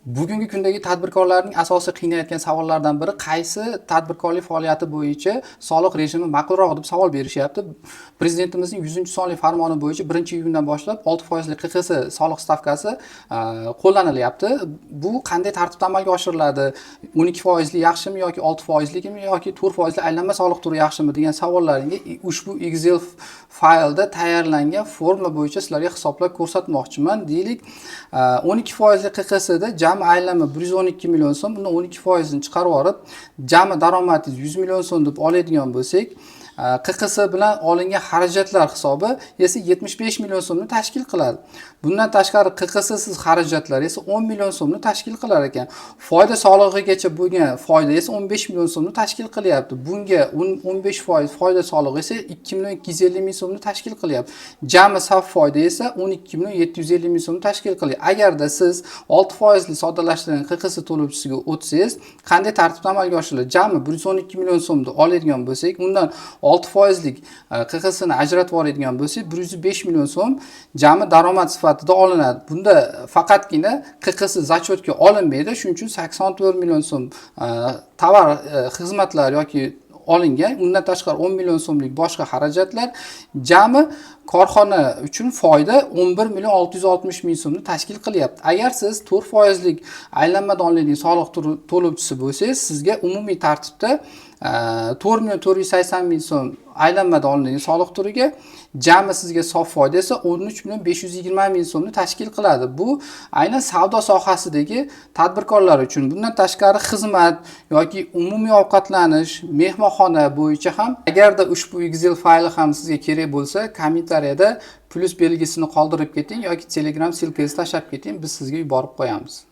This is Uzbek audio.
Bugungi kundagi tadbirkorlarning asosiy qiynayotgan savollaridan biri qaysi tadbirkorlik faoliyati bo'yicha soliq rejimi ma'qulroq deb savol berishyapti. Prezidentimizning 100-sonli farmoni bo'yicha 1-iyundan boshlab 6 foizli QQS soliq stavkasi qo'llanilyapti. Bu qanday tartibda amalga oshiriladi? 12 foizli yaxshimi yoki 6 foizligimi yoki 4 foizli aylanma soliq turi yaxshimi degan savollaringga ushbu Excel faylda tayyorlangan formula bo'yicha sizlarga hisoblab ko'rsatmoqchiman. Deylik, 12 foizli QQSda jami aylanma 112 million so'm, bundan 12 foizini chiqarib yuborib, jami daromadingiz 100 million so'm deb oladigan bo'lsak, QQS bilan olingan xarajatlar hisobi esa 75 million so'mni tashkil qiladi. Bundan tashqari QQSsiz xarajatlar esa 10 million so'mni tashkil qilar ekan. Foyda solig'igacha bo'lgan foyda esa 15 million so'mni tashkil qilyapti. Bunga 15% foyda solig'i esa 2 million 250 ming so'mni tashkil qilyapti. Jami saf foyda esa 12 million 750 ming so'mni tashkil qilyapti. Agarda siz 6 foizli soddalashtirilgan QQS to'lovchisiga o'tsangiz, qanday tartibda amalga oshiriladi? Jami 112 million so'mni oladigan bo'lsak, undan 6 foizlik QQSni ajratib yuboradigan bo'lsak, 105 million so'm jami daromad sifatida olinadi. Bunda faqatgina QQS зачёт ga olinmaydi, shuning uchun 84 million so'm tovar, xizmatlar yoki olingan, undan tashqari 10 million so'mlik boshqa xarajatlar, jami korxona uchun foyda 11 million 660 ming so'mni tashkil qilyapti. Agar siz 4 foizlik aylanmadan olinadigan soliq to'lovchisi bo'lsangiz, sizga umumiy tartibda 4 million 480 ming so'm aylanmadan olinadigan soliq turiga jami sizga sof foyda esa 13 million 520 ming so'mni tashkil qiladi. Bu aynan savdo sohasidagi tadbirkorlar uchun. Bundan tashqari xizmat yoki umumiy ovqatlanish, mehmonxona bo'yicha ham, agarda ushbu Excel fayli ham sizga kerak bo'lsa, kommentariyada plyus belgisini qoldirib keting yoki Telegram ссылка ngizni tashlab keting, biz sizga yuborib qo'yamiz.